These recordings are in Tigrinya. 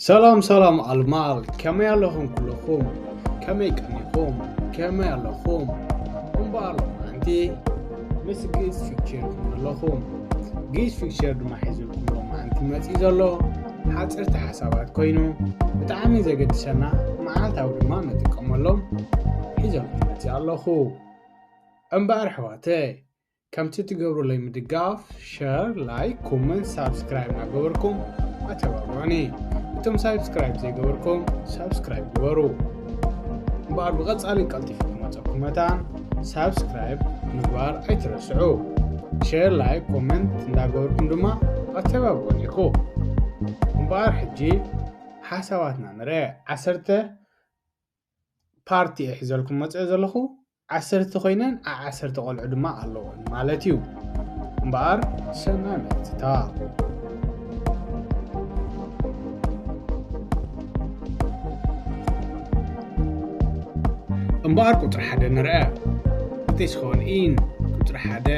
ሰላም ሰላም ኣልማል፣ ከመይ ኣለኹም ኩለኹም? ከመይ ቀኒኹም? ከመይ ኣለኹም? እምበኣር ሎማዓንቲ ምስ ግእዝ ፊክቸር ኣለኹም። ግእዝ ፊክቸር ድማ ሒዝልኩም ሎማዓንቲ መፂእ ዘሎ ሓፀርቲ ሓሳባት ኮይኑ ብጣዕሚ ዘገድሰና መዓልታዊ ድማ ንጥቀመሎም ሒዘልኩም መፂእ ኣለኹ። እምበኣር ኣሕዋተይ ከምቲ ትገብሩለይ ምድጋፍ ሸር፣ ላይክ፣ ኮመንት፣ ሳብስክራይብ እናገበርኩም ኣተባብዑኒ። እቶም ሳብስክራይብ ዘይገበርኩም ሳብስክራይብ ግበሩ። እምበኣር ብቐጻሊ ቀልጢፈ ክመጸኩም መታን ሳብስክራይብ ምግባር ኣይትረስዑ። ሸር፣ ላይክ፣ ኮመንት እንዳገበርኩም ድማ ኣተባብዑኒ ኢኹ። እምበኣር ሕጂ ሓሳባትና ንርአ። ዓሰርተ ፓርቲ እየ ሒዘልኩም መፅኦ ዘለኹ። ዓሰርተ ኮይነን ዓ ዓሰርተ ቆልዑ ድማ ኣለውን ማለት እዩ። እምበኣር ሰናይ መክትታ። እምበኣር ቁፅሪ ሓደ ንርአ። እቲ ስኾን ኢን ቁፅሪ ሓደ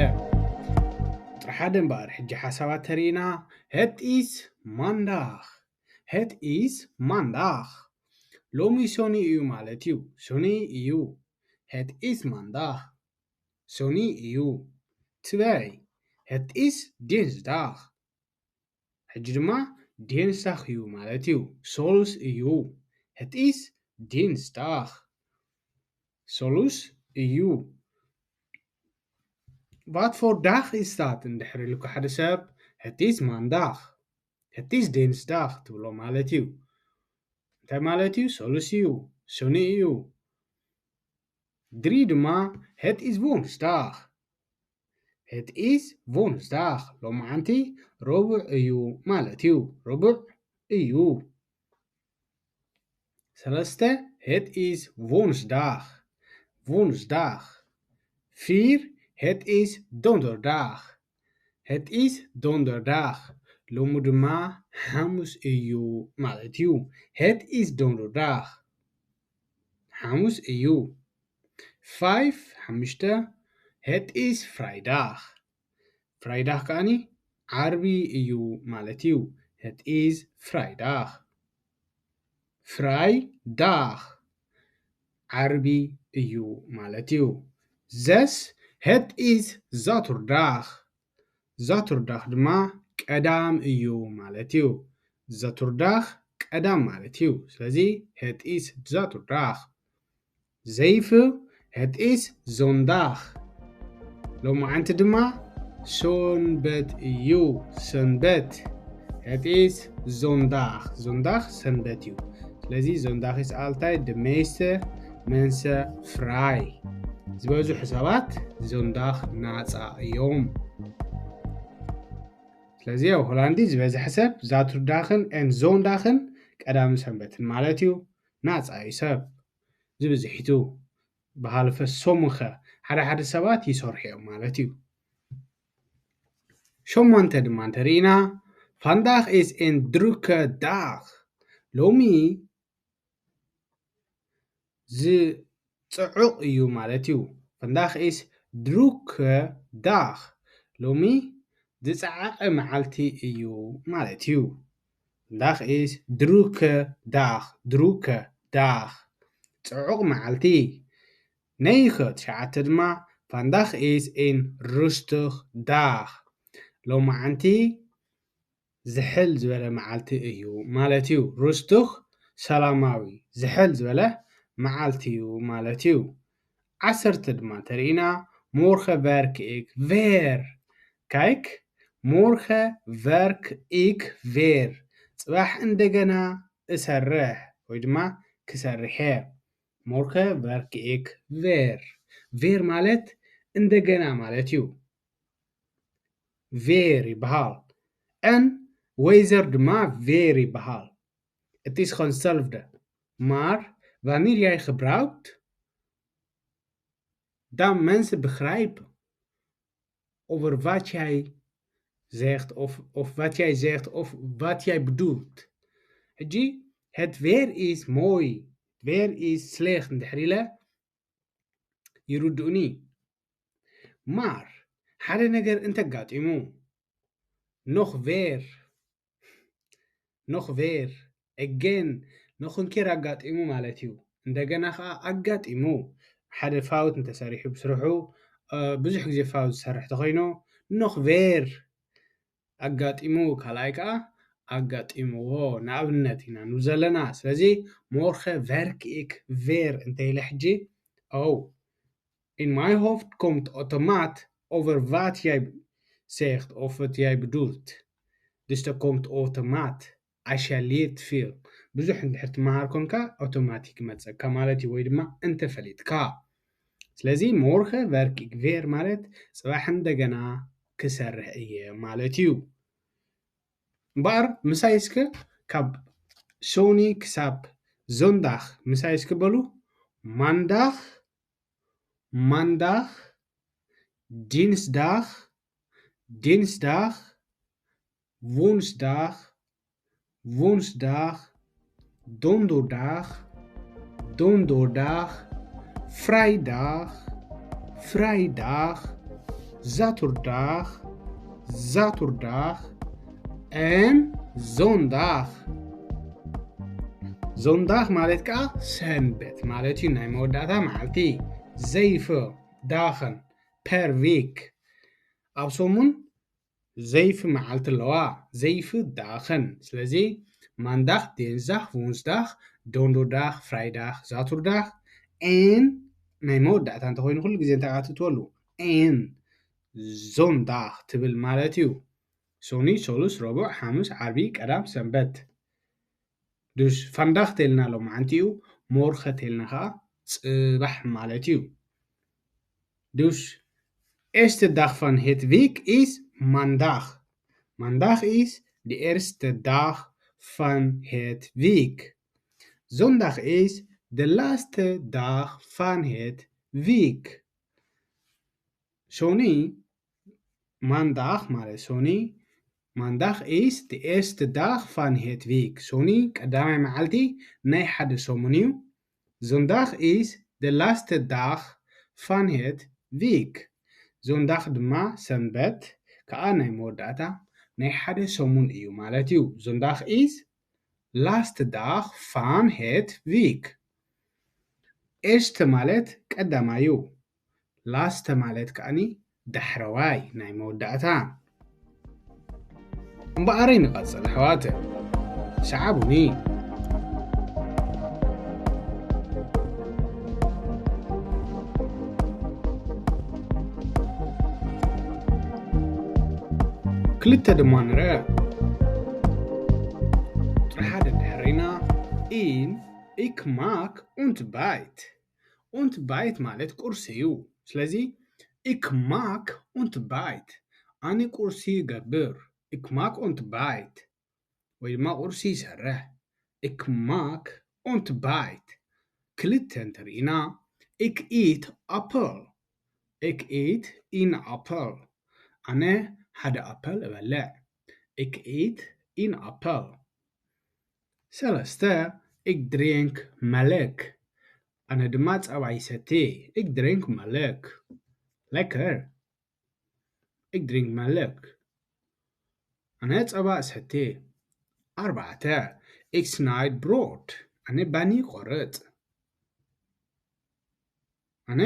ቁፅሪ ሓደ እምበኣር ሕጂ ሓሳባት ተሪእና። Het is maandag. Het is maandag. ሎሚ ሶኒ እዩ ማለት እዩ። ሶኒ እዩ። Het is maandag. ሶኒ እዩ። ትበይ። Het is dinsdag. ሕጂ ድማ ዲንስዳኽ እዩ ማለት እዩ። ሶሉስ እዩ። Het is dinsdag. ሶሉስ እዩ። Wat voor dag is dat? እንድሕር ኢሉካ ሓደ ሰብ Het is maandag. Het is dinsdag ትብሎ ማለት እዩ። እንታይ ማለት እዩ? ሶሉስ እዩ። ሶኒ እዩ። ድሪ ድማ Het is woensdag. Het is woensdag. ሎማዓንቲ ረቡዕ እዩ ማለት እዩ። ረቡዕ እዩ። ሰለስተ Het is woensdag. Woensdag. ፊር Het is donderdag. Het is donderdag. ሎሚ ድማ ሓሙስ እዩ ማለት እዩ። Het is donderdag. ሓሙስ እዩ። ፋይፍ ሓሙሽተ Het is vrijdag. Vrijdag ከኣኒ ዓርቢ እዩ ማለት እዩ። Het is vrijdag. Vrijdag ዓርቢ እዩ ማለት እዩ። ዘስ Het is zaterdag. Zaterdag ድማ ቀዳም እዩ ማለት እዩ። Zaterdag ቀዳም ማለት እዩ። ስለዚ Het is zaterdag. ዘይፍ Het is zondag. ሎማዓንቲ ድማ ሰንበት እዩ። ሰንበት Het is zondag. Zondag ሰንበት እዩ። ስለዚ zondag is altijd de meeste mensen vrij. ዝበዝሑ ሰባት zondag ናፃ እዮም። ስለዚ ኣብ ሆላንዲ ዝበዝሐ ሰብ ዛቱርዳኽን ኤን ዞንዳኽን ቀዳሚ ሰንበትን ማለት እዩ። ናፃ እዩ ሰብ ዝብዝሒቱ። ብሃለፈ ሰሙን ኸ ሓደ ሓደ ሰባት ይሰርሑ እዮም ማለት እዩ። ሸሞንተ ድማ እንተርኢና ፋንዳኽ ኢስ ኤን ድሩከ ዳኽ። ሎሚ ዝፅዑቕ እዩ ማለት እዩ። ፋንዳኽ ኢስ ድሩከ ዳኽ። ሎሚ ዝፀዓቐ መዓልቲ እዩ ማለት እዩ። ፋንዳኽ ኢስ ድሩከ ዳኽ። ድሩከ ዳኽ። ፅዑቕ መዓልቲ። ነይኸ ትሽዓተ ድማ ፋንዳኽ ኢስ ኤን ሩስትኽ ዳኽ። ሎማዓንቲ ዝሕል ዝበለ መዓልቲ እዩ ማለት እዩ። ሩስትኽ ሰላማዊ ዝሕል ዝበለ መዓልቲ እዩ ማለት እዩ። ዓሰርተ ድማ እንተርኢና ሞርኸ ቨርክ ኢክ ቬር። ካይክ ሞርኸ ቨርክ ኢክ ቬር። ፅባሕ እንደገና እሰርሕ ወይ ድማ ክሰርሕ እየ። ሞርኸ ቨርክ ኢክ ቬር። ቬር ማለት እንደገና ማለት እዩ። ቬር ይበሃል። ኤን ወይዘር ድማ ቬር ይበሃል። Het is gewoon hetzelfde. Maar wanneer jij gebruikt, dan mensen begrijpen over wat jij zegt of, of wat jij zegt of wat jij bedoelt. ሕጂ het weer is mooi, het weer is slecht እንድሕር ኢለ ይርድኡኒ። Maar ሓደ ነገር እንተጋጢሙ nog weer nog weer Again፣ noch ein Kehr ኣጋጢሙ ማለት እዩ። እንደገና ከዓ ኣጋጢሙ። ሓደ ፋውት እንተሰሪሑ ብስርሑ፣ እ፣ ብዙሕ ግዜ ፋውት ዝሰርሕ ተኾይኑ፣ noch wer ኣጋጢሙ፣ ካልኣይ ከዓ ኣጋጢምዎ። ንኣብነት ኢና ንብል ዘለና። ስለዚ፣ morgen werk ik weer እንተኢለ ሕጂ፣ oh, in mijn hoofd komt automaat over wat jij zegt of wat jij bedoelt. Dus er komt automaat, als je leert veel. ብዙሕ እንድሕር ትመሃር ኮንካ፣ ኣውቶማቲክ ይመጸካ ማለት እዩ፣ ወይ ድማ እንተፈሊጥካ። ስለዚ፣ morgen werk ik weer ማለት ጽባሕ እንደገና ክሰርሕ እየ ማለት እዩ። እምበኣር፣ ምሳይ እስከ ካብ ሶኒ ክሳብ ዞንዳኽ ምሳይ እስከ በሉ። ማንዳኽ፣ ማንዳኽ፣ ዲንስዳኽ፣ ዲንስዳኽ፣ ዉንስዳኽ፣ ዉንስዳኽ፣ ዶንዶዳኽ፣ ዶንዶዳኽ፣ ፍራይዳኽ፣ ፍራይዳኽ፣ ዛቱርዳኽ፣ ዛቱርዳኽ፣ ኤን ዞንዳኽ። ዞንዳኽ ማለት ከዓ ሰንበት ማለት እዩ፣ ናይ መወዳእታ መዓልቲ። ዘይፍ ዳኸን ፐርቪክ ኣብ ሰሙን ዘይፍ መዓልቲ ኣለዋ፣ ዘይፍ ዳኸን። ስለዚ ማንዳኽ፣ ዴንዛኽ፣ ዉንስዳኽ፣ ዶንዶዳኽ፣ ፍራይዳኽ፣ ዛቱርዳኽ፣ ኤን ናይ መወዳእታ እንተኾይኑ ኩሉ ግዜ እንታይ ክትእትወሉ? ኤን ዞንዳኽ ትብል ማለት እዩ። ሶኒ፣ ሶሉስ፣ ረቡዕ፣ ሓሙስ፣ ዓርቢ፣ ቀዳም፣ ሰንበት። ዱስ ፋንዳኽ ተልና ሎማዓንቲ እዩ፣ ሞርኸ ተልና ኸዓ ጽባሕ ማለት እዩ። ዱስ ኤስተ ዳኽ ፋን ሄት ቪክ ኢስ ማንዳኽ። ማንዳኽ ኢስ ዲ ኤርስተ ዳኽ ፋን ሄት ቪክ። ዞንዳኽ ኢስ ደ ላስተ ዳኽ ፋን ሄት ቪክ። ሶኒ ማንዳኽ ማለት ሶኒ ማንዳኽ ኢስ ዲ ኤስተ ዳኽ ፋን ሄት ቪክ። ሶኒ ቀዳማይ መዓልቲ ናይ ሓደ ሰሙን እዩ። ዞንዳኽ ኢስ ደ ላስተ ዳኽ ፋን ሄት ቪክ። ዞንዳኽ ድማ ሰንበት ከዓ ናይ መወዳእታ ናይ ሓደ ሰሙን እዩ ማለት እዩ። ዞንዳኽ ኢስ ላስተ ዳኽ ፋን ሄት ቪክ። ኤስተ ማለት ቀዳማይ እዩ። ላስተ ማለት ከዓኒ ዳሕረዋይ ናይ መወዳእታ። እምበኣረይ ንቐጽል ኣሕዋተ፣ ሰዓቡኒ። ክልተ ድማ ንርአ። ቁጽሪ ሓደ እንድሕር ርኢና፣ ኢን፣ ኢክ ማክ ኡንት ባይት። ኡንት ባይት ማለት ቁርሲ እዩ። ስለዚ ኢክ ማክ ኡንት ባይት፣ ኣነ ቁርሲ ይገብር። ኢክ ማክ ኡንት ባይት ወይ ድማ ቁርሲ ይሰርሕ። ኢክ ማክ ኡንት ባይት። ክልተ እንተርኢና፣ ኢክ ኢት ኣፕል። ኢክ ኢት ኢን ኣፕል። ኣነ ሓደ ኣፕል እበልዕ። ኢክ ኢት ኢን ኣፕል። ሰለስተ፣ ኢክ ድሪንክ መለክ። ኣነ ድማ ጸባ ይሰቲ። ኢክ ድሪንክ መለክ። ለከር። ኢክ ድሪንክ መለክ። ኣነ ጸባ እሰቲ። ኣርባዕተ፣ ኢክ ስናይድ ብሮድ። ኣነ ባኒ ቆርጽ። ኣነ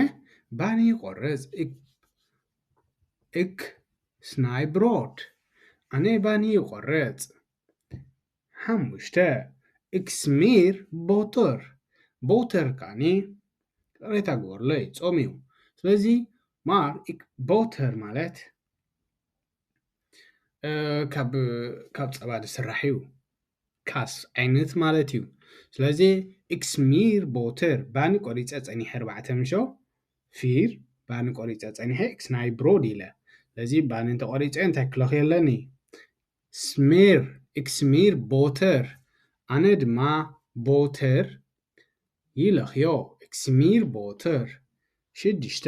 ባኒ ቆርጽ። ኢክ፣ ኢክ ስናይ ብሮድ። ኣነ ባኒ ቆርጽ። ሓሙሽተ፣ ኢክ ስሚር ቦተር። ቦተር ከዓኒ ቅሬታ ግበርለይ፣ ጾም እዩ። ስለዚ ማር ኢክ ቦተር ማለት፣ እ፣ ካብ፣ ካብ ጸባ ዝስራሕ እዩ። ካስ ዓይነት ማለት እዩ። ስለዚ ኢክ ስሚር ቦተር፣ ባኒ ቆሪጸ ጸኒሐ ኣርባዕተ ምሾ፣ ፊር፣ ባኒ ቆሪጸ ጸኒሐ፣ ኢክ ስናይ ብሮድ ኢለ። ስለዚ ባኒ እንተቆሪጸ እንታይ ክለኽ የለኒ? ስሚር፣ ኢክ ስሚር ቦተር። ኣነ ድማ ቦተር ይለኽዮ። ኢክ ስሚር ቦተር። ሽዱሽተ፣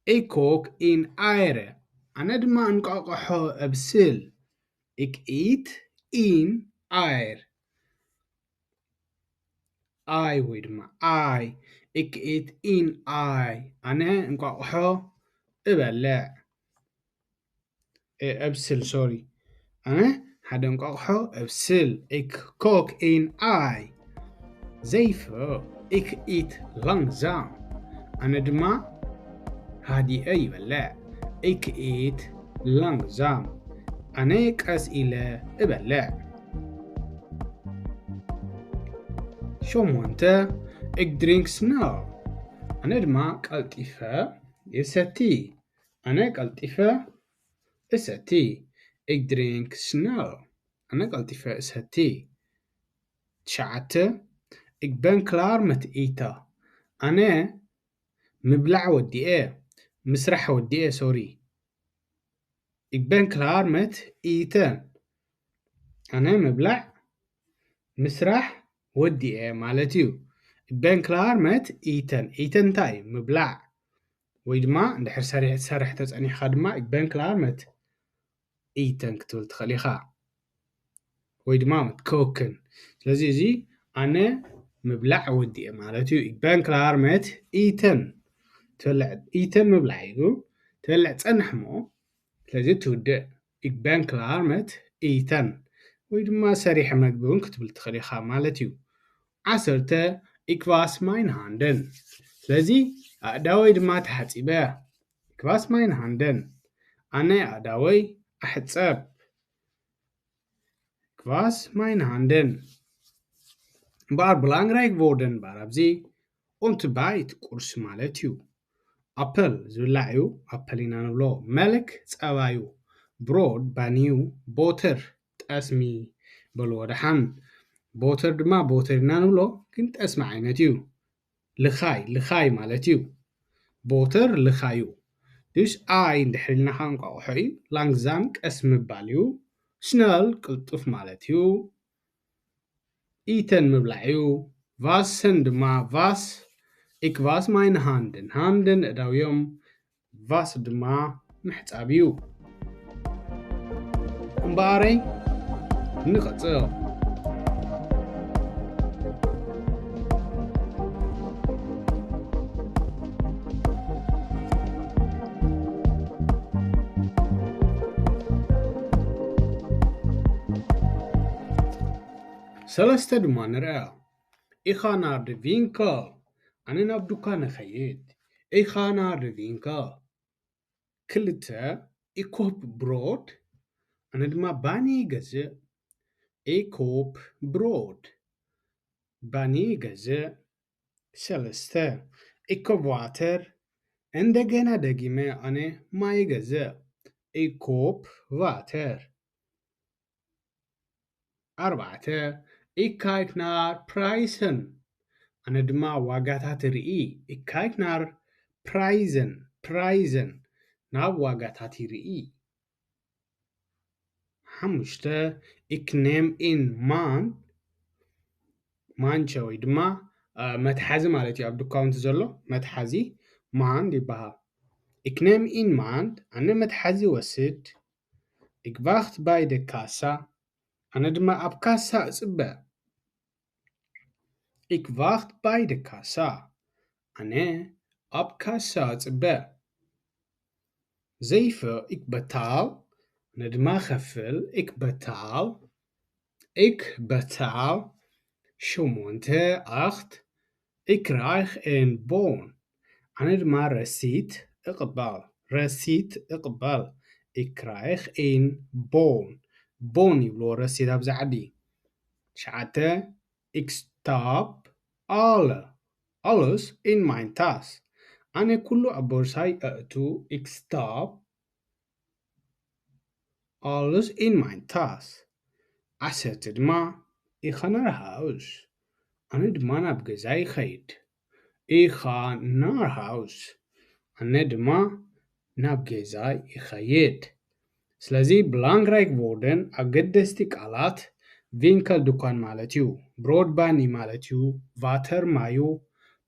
ኢክ ኮክ ኢን ኣይረ። ኣነ ድማ እንቋቑሖ እብስል። ኢክ ኢት ኢን ኣይር። ኣይ ወይ ድማ ኣይ። ኢክ ኢት ኢን ኣይ። ኣነ እንቋቑሖ እበልዕ። እ፣ እብስል፣ ሶሪ። ኣነ ሓደ እንቋቑሖ እብስል። Ik kook in ei. Zeife, ik eet langzaam. ኣነ ድማ ሃዲኤ ይበልዕ። Ik eet langzaam. ኣነ ቀስ ኢለ እበልዕ። ሸሞንተ፣ ik drink snel. ኣነ ድማ ቀልጢፈ ይሰቲ። ኣነ ቀልጢፈ እሰቲ። Ik drink snel. ኣነ ቀልጢፈ እሰቲ። ትሽዓተ፣ ik ben klaar met eten. ኣነ ምብላዕ ወዲኤ፣ ምስራሕ ወዲኤ፣ ሶሪ። Ik ben klaar met eten. ኣነ ምብላዕ ምስራሕ ወዲኤ ማለት እዩ። Ik ben klaar met eten. Eten እንታይ እዩ? ምብላዕ። ወይ ድማ እንድሕር ሰሪሕ፣ ትሰርሕ ተጸኒሕካ ድማ ik ben klaar met eten ክትብል ትኽእል ኢኻ። ወይ ድማ met koken። ስለዚ እዚ ኣነ ምብላዕ ወዲኤ ማለት እዩ። Ik ben klaar met eten. ትበልዕ፣ eten ምብላዕ እዩ። ትበልዕ ጸንሕ እሞ፣ ስለዚ ትውድእ። Ik ben klaar met eten። ወይ ድማ ሰሪሐ መግቢ እውን ክትብል ትኽእል ኢኻ ማለት እዩ። ዓሰርተ፣ ik was mijn handen. ስለዚ ኣእዳወይ ድማ ተሓጺበ። Ik was mijn handen. ኣነ ኣእዳወይ ኣሕጸብ። Ik was mijn handen. እምበኣር belangrijk woorden እምበኣር ኣብዚ ontbijt ቁርሲ ማለት እዩ። ኣፕል ዝብላዕ እዩ፣ ኣፕል ኢና ንብሎ። መልክ ጸባ እዩ። ብሮድ ባኒ እዩ። ቦተር ጠስሚ በልዎ ደሓን። ቦተር ድማ ቦተር ኢና ንብሎ፣ ግን ጠስሚ ዓይነት እዩ። ልኻይ፣ ልኻይ ማለት እዩ። ቦተር ልኻይ እዩ። Dus ei እንድሕር ኢልና ከዓ እንቋቑሖ እዩ። ላንግዛም ቀስ ምባል እዩ። ስነል ቅልጡፍ ማለት እዩ። ኢተን ምብላዕ እዩ። ቫሰን ድማ ቫስ፣ ik was mijn handen። ሃንደን ኣእዳው እዮም። ቫስ ድማ ምሕጻብ እዩ። እምበኣረይ ንቐጽል። ሰለስተ ድማ ንርኣ። Ich ga naar de winkel. ኣነ ናብ ዱካን እኸይድ። Ich ga naar de winkel. ክልተ፣ ik koop brood. ኣነ ድማ ባኒ ይገዝእ። Ik koop brood. ባኒ ይገዝእ። ሰለስተ፣ ik koop water. እንደገና ደጊመ ኣነ ማይ ይገዝእ። Ik koop water. ኣርባዕተ፣ ik kijk naar prijzen. ኣነ ድማ ዋጋታት ይርኢ። Ik kijk naar prijzen, prijzen. ናብ ዋጋታት ይርኢ። ሓሙሽተ፣ ik neem in maand. ማንቸ ወይ ድማ፣ እ፣ መትሓዚ ማለት እዩ። ኣብ ዱካውንቲ ዘሎ መትሓዚ ማንድ ይበሃል። Ik neem in maand. ኣነ መትሓዚ ወስድ። Ik wacht bij de kassa. ኣነ ድማ ኣብ ካሳ እጽበ። Ik wacht bij de kassa. ኣነ ኣብ ካሳ እጽበ። Zeven, ik betaal. ኣነ ድማ ኸፍል። Ik betaal. Ik betaal. ሸሞንተ፣ acht, ik krijg een bon. ኣነ ድማ ረሲት እቕበል። ረሲት እቕበል። Ik krijg een bon. ቦን ይብልዎ ረሲት ኣብዚ ዓዲ። ትሽዓተ፣ ik stop alle, alles in mijn tas. ኣነ ኩሉ ኣብ ቦርሳይ ኣእቱ። Ik stop alles in mijn tas. ዓሰርተ ድማ፣ ik ga naar huis. ኣነ ድማ ናብ ገዛይ ይኸይድ። Ik ga naar huis. ኣነ ድማ ናብ ገዛይ ይኸይድ። ስለዚ belangrijk woorden፣ ኣገደስቲ ቃላት፣ winkel ዱኳን ማለት እዩ። Brood ባኒ ማለት እዩ። Water ማዩ።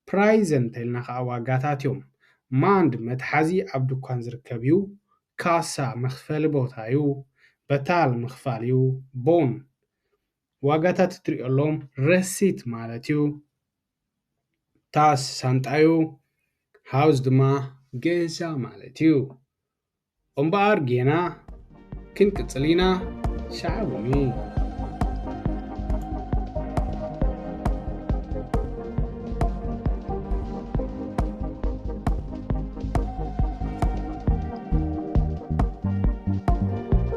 Prijzen እንተልና ከዓ ዋጋታት እዮም። Maand መትሓዚ ኣብ ዱኳን ዝርከብ እዩ። Kassa መኽፈሊ ቦታ እዩ። Betaal ምኽፋል እዩ። Bon ዋጋታት እትሪኦሎም ረሲት ማለት እዩ። Tas ሳንጣ እዩ። Huis ድማ ገዛ ማለት እዩ። እምበኣር ጌና ክንቅጽል ኢና። Schau mich.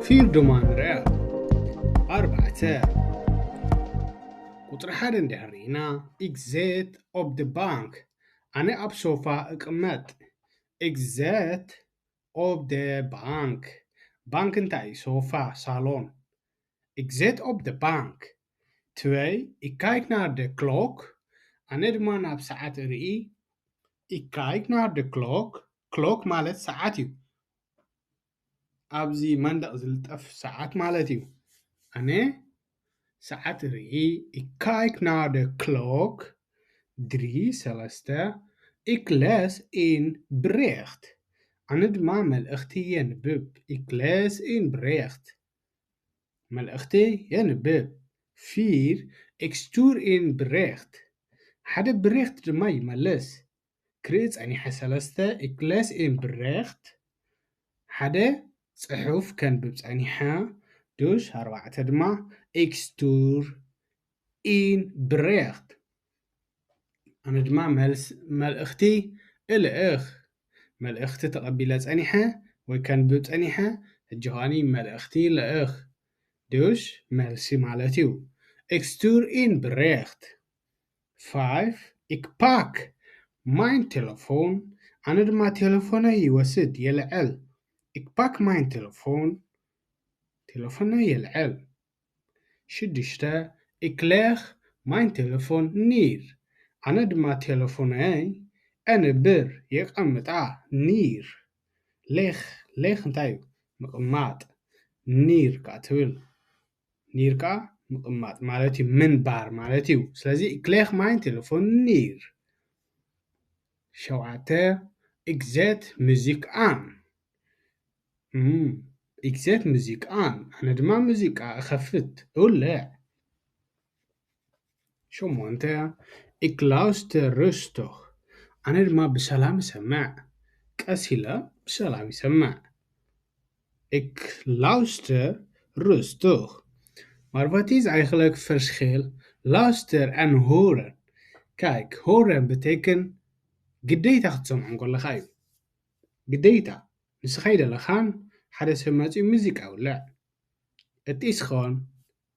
ፊር ድማ ንርኣ። ኣርባዕተ። ቁጽሪ ሓደ እንድሕር ርኢና፣ exit of the bank። ኣነ ኣብ ሶፋ እቕመጥ። Exit of the bank። ባንክ እንታይ እዩ? ሶፋ፣ ሳሎን። Exit of the bank። ትበይ፣ ich kijk naar de klok። ኣነ ድማ ናብ ሰዓት እርኢ። Ich kijk naar de klok። ክሎክ ማለት ሰዓት እዩ። ኣብዚ መንደቕ ዝልጠፍ ሰዓት ማለት እዩ። ኣነ ሰዓት እርኢ። Ich kijk naar de klok። ድሪ ሰለስተ። Ich lees een bericht። ኣነ ድማ መልእኽቲ የንብብ። Ich lees een bericht። መልእኽቲ የንብብ። ፊር፣ ik stuur een bericht። ሓደ ብሬኽት ድማ ይመልስ። ክርኢ ጸኒሐ። ሰለስተ፣ ik lees een bericht። ሓደ ጽሑፍ ከንብብ ጸኒሐ። ዱሽ ኣርባዕተ ድማ፣ ik stuur een bericht። ኣነ ድማ መልስ-፣ መልእኽቲ እልእኽ። መልእኽቲ ተቐቢለ ጸኒሐ ወይ ከንብብ ጸኒሐ። ሕጂ ኸኣኒ መልእኽቲ ይልእኽ። ዱሽ መልሲ ማለት እዩ። Ik stuur een bericht። ፋይፍ፣ ik pak mijn telefoon። ኣነ ድማ ቴሌፎነይ ይወስድ፣ የልዕል። Ik pak mijn telefoon። ቴሌፎነይ የልዕል። ሽዱሽተ፣ ik leg mijn telefoon neer። ኣነ ድማ ቴሌፎነይ ኣንብር፣ የቐምጣ። ኒር። ሌኽ፣ ሌኽ እንታይ እዩ? ምቕማጥ። ኒር ከኣ ትብል። ኒር ከኣ ምቕማጥ ማለት እዩ፣ ምንባር ማለት እዩ። ስለዚ፣ ik leg mijn telefoon neer። ሸውዓተ፣ ik zet muziek aan። እም፣ ik zet muziek aan። ኣነ ድማ ሙዚቃ እኸፍት፣ እውልዕ። ሸሞንተ፣ ik luister rustig። ኣነ ድማ ብሰላም እሰምዕ። ቀስ ኢለ ብሰላም ይሰምዕ። Ik luister rustig. Maar wat is eigenlijk verschil luister en horen? Kijk, horen betekent ግዴታ ክትሰምዖ እንከለኻ እዩ። ግዴታ። ንስኻ ኣይደለኻን ሓደ ሰብ መጺኡ ሙዚቃ ይውልዕ። Het is gewoon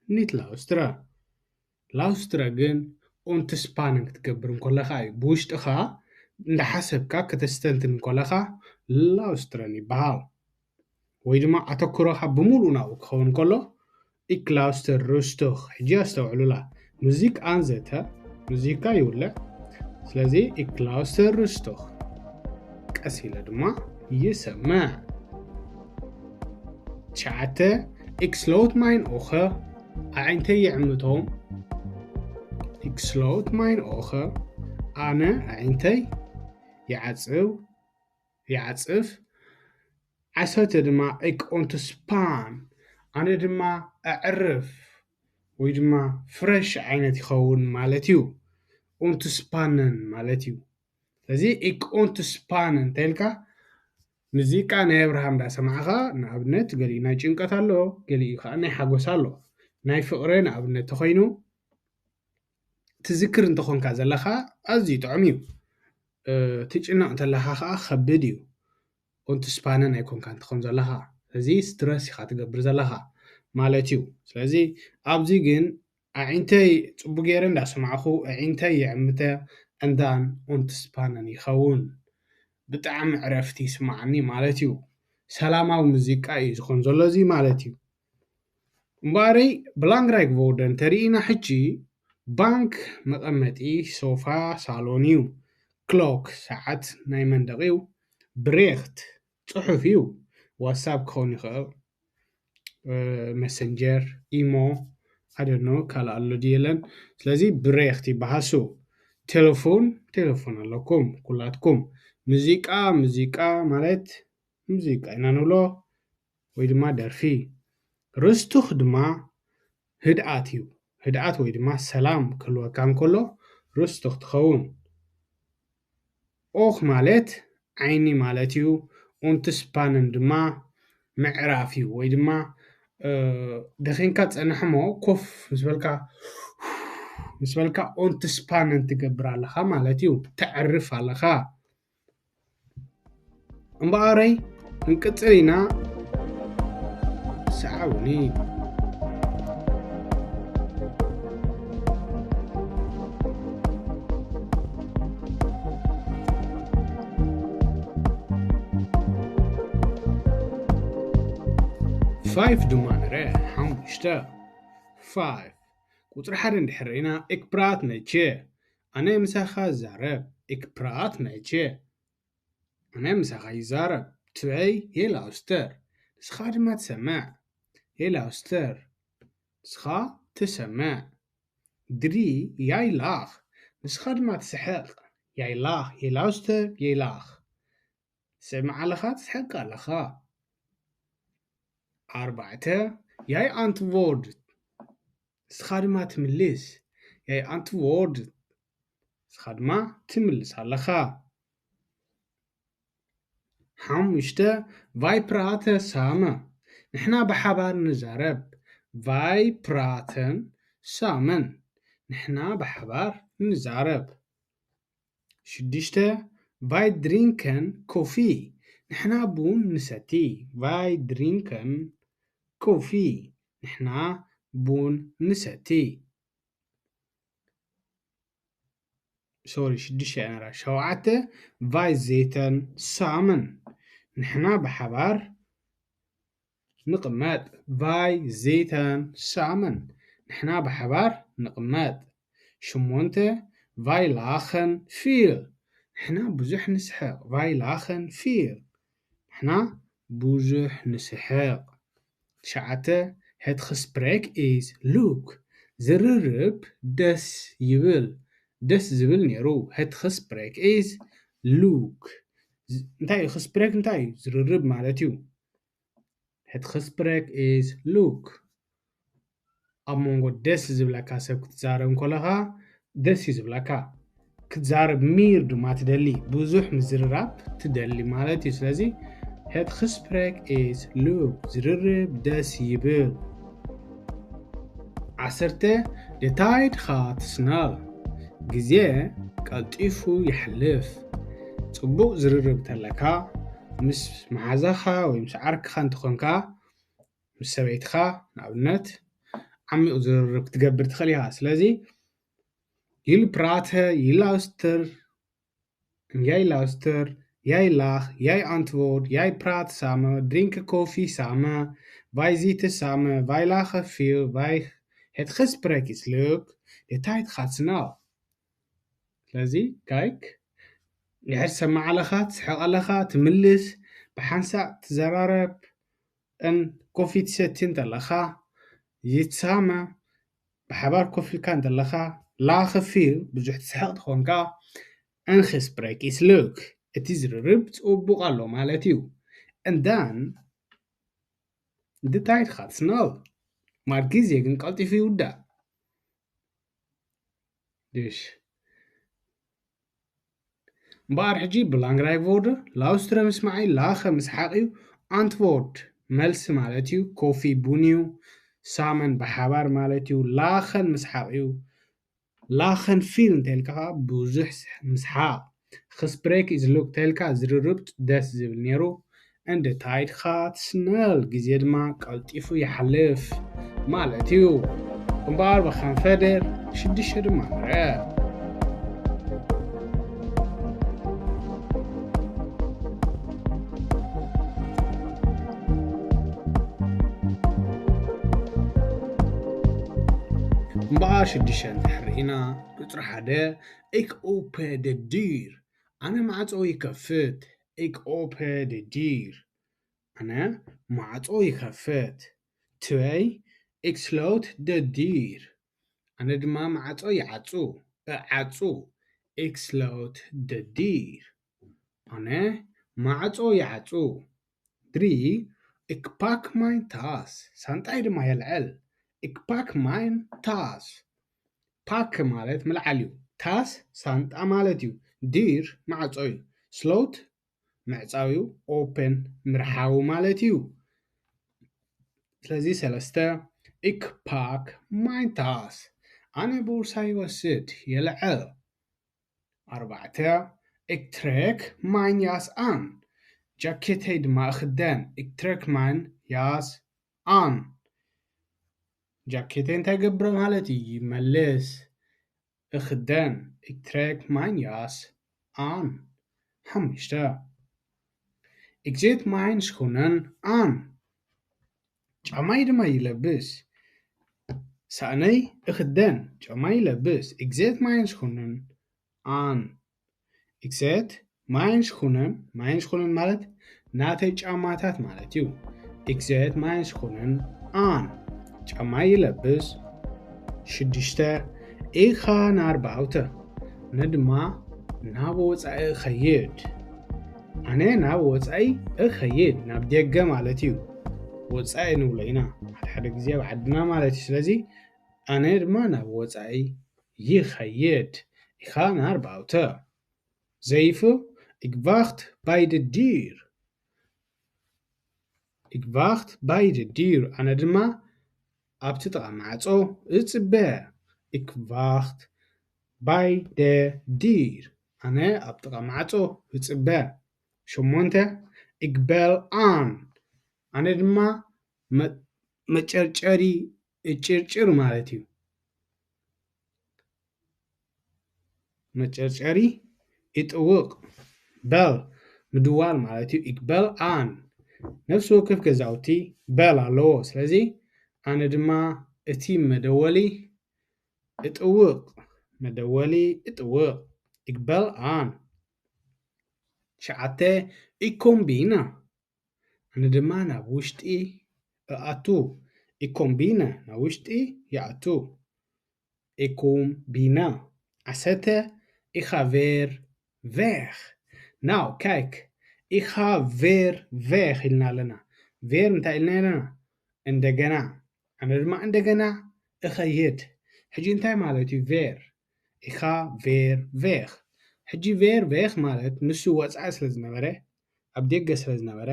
niet luisteren. Luisteren ግን ontspanning ክትገብር እንከለኻ እዩ። ብውሽጥኻ እንዳሓሰብካ ከተስተንትን እንከለኻ luisteren ይበሃል። ወይ ድማ ኣተኩሮኻ ብምሉእ ናብኡ ክኸውን ከሎ፣ ik luister rustig። ሕጂ ኣስተውዕሉላ። ሙዚቃ ኣንዘተ፣ ሙዚቃ ይውልዕ። ስለዚ ik luister rustig። ቀስ ኢለ ድማ ይሰምዕ። ትሽዓተ፣ ik sluit mijn ogen። ኣዒንተይ ይዕምቶም። Ik sluit mijn ogen። ኣነ ኣዒንተይ ይዓጽው፣ ይዓጽፍ። ዓሰርተ ድማ፣ ik ontspan። ኣነ ድማ ኣዕርፍ ወይ ድማ ፍረሽ ዓይነት ይኸውን ማለት እዩ። Ontspannen ማለት እዩ። ስለዚ ik ontspan እንተ ኢልካ፣ ሙዚቃ ናይ ኣብርሃም እንዳሰማዕኻ፣ ንኣብነት፣ ገሊኡ ናይ ጭንቀት ኣሎ፣ ገሊኡ ከዓ ናይ ሓጎስ ኣሎ። ናይ ፍቕሪ ንኣብነት ተኾይኑ፣ ትዝክር እንተኾንካ ዘለኻ፣ ኣዝዩ ጥዑም እዩ። እ፣ ትጭነቕ እንተለኻ ከዓ ከብድ እዩ። Ontspannen ኣይኮንካን ትኾን ዘለኻ። ስለዚ ስትረስ ኢኻ ትገብር ዘለኻ ማለት እዩ። ስለዚ ኣብዚ ግን ኣዒንተይ ጽቡቅ ገይረ እንዳሰማዕኹ፣ ኣዒንተይ ይዕምተ፣ and then ontspannen ይኸውን። ብጣዕሚ ዕረፍቲ ይስምዓኒ ማለት እዩ። ሰላማዊ ሙዚቃ እዩ ዝኾን ዘሎ እዚ ማለት እዩ። እምበኣረይ፣ belangrijk woorden እንተርኢና ሕጂ፣ ባንክ መቐመጢ፣ ሶፋ ሳሎን እዩ። ክሎክ ሰዓት ናይ መንደቕ እዩ። ብሬኽት ጽሑፍ እዩ። ዋትሳፕ ክኸውን ይኽእል። እ፣ መሰንጀር፣ ኢሞ፣ I don't know፣ ካልእ ኣሎ ድዩ የለን። ስለዚ ብሬኽት ይበሃል እሱ። ቴሌፎን፣ ቴሌፎን ኣለኩም ኩላትኩም። ሙዚቃ፣ ሙዚቃ ማለት ሙዚቃ ኢና ንብሎ ወይ ድማ ደርፊ። ሩስቱኽ ድማ ህድኣት እዩ። ህድኣት ወይ ድማ ሰላም ክህልወካ እንከሎ ሩስቱኽ ትኸውን። ኦኽ ማለት ዓይኒ ማለት እዩ። ኡንትስፓንን ድማ ምዕራፍ እዩ ወይ ድማ ደኺምካ ትጸንሕ እሞ ኮፍ ምስ በልካ ምስ በልካ ኦንትስፓነን ትገብር ኣለኻ ማለት እዩ። ተዕርፍ ኣለኻ። እምበኣረይ ክንቅጽል ኢና። ሰዓብኒ። ፋይፍ ድማ ንረ ሓሙሽተ። ፋይፍ። ቁጽሪ ሓደ እንድሕር ርኢና፣ Ik praat met je። ኣነ ምሳኻ ዛረብ። Ik praat met je። ኣነ ምሳኻ ይዛረብ። ትበይ የላውስተር። ንስኻ ድማ ትሰምዕ። የላውስተር። ንስኻ ትሰምዕ። ድሪ ያይላኽ። ንስኻ ድማ ትስሕቕ። ያይላኽ። የላውስተር። የላኽ። ትሰምዕ ኣለኻ፣ ትስሕቕ ኣለኻ። ኣርባዕተ። ያይ ኣንትቮርድ። ንስኻ ድማ ትምልስ። ያይ ኣንትቮርድ። ንስኻ ድማ ትምልስ ኣለኻ። ሓሙሽተ። ቫይ ፕራተ ሳመ። ንሕና ብሓባር ንዛረብ። ቫይ ፕራተን ሳመን። ንሕና ብሓባር ንዛረብ። ሽዱሽተ። ቫይ ድሪንከን ኮፊ። ንሕና ቡን ንሰቲ። ቫይ ድሪንከን ኮፊ። ንሕና ቡን ንሰቲ። ሶሪ፣ ሽዱሽተ እያ ነራ። ሸውዓተ። ቫይ ዜተን ሳመን። ንሕና ብሓባር ንቕመጥ። ቫይ ዜተን ሳመን። ንሕና ብሓባር ንቕመጥ። ሽሞንተ። ቫይ ላኸን ፊል። ንሕና ብዙሕ ንስሕቕ። ቫይ ላኸን ፊል። ንሕና ብዙሕ ንስሕቕ። ትሽዓተ። Het gesprek is leuk። ዝርርብ ደስ ይብል። ደስ ዝብል ነይሩ። Het gesprek is leuk። ዝ-፣ እንታይ እዩ? Gesprek እንታይ እዩ? ዝርርብ ማለት እዩ። Het gesprek is leuk። ኣብ መንጎ ደስ ዝብለካ ሰብ ክትዛረብ እንከለኻ ደስ እዩ ዝብለካ። ክትዛረብ ሚር ድማ ትደሊ፣ ብዙሕ ምዝርራብ ትደሊ ማለት እዩ። ስለዚ Het gesprek is leuk። ዝርርብ ደስ ይብል። ዓሰርተ። De tijd gaat snel። ግዜ ቀልጢፉ ይሓልፍ። ጽቡቕ ዝርርብ ተለካ፣ ምስ መሓዛኻ ወይ ምስ ዓርክኻ እንተኾንካ፣ ምስ ሰበይትኻ ንኣብነት ዓሚቕ ዝርርብ ክትገብር ትኽእል ኢኻ። ስለዚ ይልፕራተ፣ ይላውስተር፣ ያይ ላውስተር፣ ያይ ላኽ፣ ያይ ኣንትቮርድ፣ ያይ ፕራት ሳመ፣ ድሪንክ ኮፊ ሳመ፣ ቫይዚተ ሳመ፣ ቫይላኸ ፊል፣ ቫይ ሄትኸስፕረክ ኢስ ሉክ፣ ዴታይት ኻትስናው። ስለዚ ካይክ ድሕር ትሰማዕ ኣለኻ፣ ትስሕቕ ኣለኻ፣ ትምልስ፣ ብሓንሳእ ትዘራረብ፣ እን ኮፊ ትሰቲ እንተለኻ፣ ይትሳመ፣ ብሓባር ኮፍ ኢልካ እንተለኻ፣ ላኸ ፊል ብዙሕ ትስሕቕ ትኾንካ፣ እን ኽስፕረክ ኢስ ሉክ፣ እቲ ዝርርብ ጽቡቕ ኣሎ ማለት እዩ። And then the tide ኻትስናል፣ ማር ግዜ ግን ቀልጢፉ ይውዳእ። ድሽ እምበኣር ሕጂ ብላንግራይ ቮርድ ላውስትረ ምስማዕ እዩ። ላኸ ምስሓቕ እዩ። ኣንትቮርድ መልሲ ማለት እዩ። ኮፊ ቡን እዩ። ሳመን ብሓባር ማለት እዩ። ላኸን ምስሓቕ እዩ። ላኸን ፊል እንተልካ ከዓ ብዙሕ ምስሓቕ። ኽስፕሬክ ኢዝ ሉክ ተልካ ዝርርብ ደስ ዝብል ነይሩ። እንደ ታይድ ኻት ስነል ግዜ ድማ ቀልጢፉ ይሓልፍ ማለት እዩ። እምበኣር ብኻን ፈደር ሽዱሽተ ድማ ንርአ። እምበኣር ሽዱሽተ እንድሕር ርኢና ቁፅሪ ሓደ፣ ኢክ ኦፐ ደ ዲር፣ ኣነ ማዕፆ ይከፍት። ኢክ ኦፐ ደ ዲር፣ ኣነ ማዕጾ ይኸፍት። ትበይ፣ ኢክ ስሎት ደ ዲር፣ ኣነ ድማ ማዕጾ ይዓጹ፣ እዓጹ። ኢክ ስሎት ደ ዲር፣ ኣነ ማዕጾ ይዓጹ። ድሪ፣ ኢክ ፓክ ማይን ታስ፣ ሳንጣይ ድማ የልዕል። ኢክ ፓክ ማይን ታስ። ፓክ ማለት ምልዓል እዩ። ታስ ሳንጣ ማለት እዩ። ዲር ማዕጾ እዩ። ስሎት ምዕጻው እዩ። ኦፐን ምርሓው ማለት እዩ። ስለዚ ሰለስተ፣ ik pak mijn tas፣ ኣነ ቦርሳ ይወስድ፣ የልዕል። ኣርባዕተ፣ ik trek mijn jas aan፣ ጃኬተይ ድማ እኽደን። Ik trek mijn jas aan። ጃኬተይ እንታይ ገብረ ማለት እዩ? ይመልስ። እኽደን። Ik trek mijn jas aan። ሓሙሽተ፣ ik zet mijn schoenen aan፣ ጫማይ ድማ ይለብስ። ሳእነይ እኽደን፣ ጫማይ ይለብስ። Ik zet mijn schoenen aan። Ik zet mijn schoenen፣ mijn schoenen ማለት ናተይ ጫማታት ማለት እዩ። Ik zet mijn schoenen aan፣ ጫማይ ይለብስ። ሽዱሽተ፣ ik ga naar buiten፣ ኣነ ድማ ናብ ወጻኢ እኸይድ። ኣነ ናብ ወጻኢ እኸይድ፣ ናብ ደገ ማለት እዩ። ወጻኢ ንብሎ ኢና ሓደ ሓደ ግዜ ኣብ ዓድና ማለት እዩ። ስለዚ ኣነ ድማ ናብ ወጻኢ ይኸይድ። Ik ga naar buiten። Zeven, ik wacht bij de deur። Ik wacht bij de deur፣ ኣነ ድማ ኣብቲ ጥቓ ማዕጾ እጽበ። Ik wacht bij de deur፣ ኣነ ኣብ ጥቓ ማዕጾ እጽበ። ሸሞንተ፣ ik bel aan፣ ኣነ ድማ መ-፣ መጨርጨሪ እጭርጭር ማለት እዩ። መጨርጨሪ ይጥውቕ። Bel ምድዋል ማለት እዩ። Ik bel aan። ነፍሲ ወከፍ ገዛውቲ bel ኣለዎ። ስለዚ ኣነ ድማ እቲ መደወሊ እጥውቕ፣ መደወሊ እጥውቕ። Ik bel aan። ትሽዓተ፣ ik kom binnen፣ ኣነ ድማ ናብ ውሽጢ እኣቱ። Ik kom binnen፣ ናብ ውሽጢ ይኣቱ። Ik kom binnen። ዓሰርተ፣ ik ga weer weg። Nou, kijk, ik ga weer weg ኢልና ኣለና። Weer እንታይ ኢልና ኣለና? እንደገና። ኣነ ድማ እንደገና እኸይድ። ሕጂ እንታይ ማለት እዩ weer? Ik ga weer weg። ሕጂ weer weg ማለት ንሱ ወጻኢ ስለ ዝነበረ፣ ኣብ ደገ ስለ ዝነበረ፣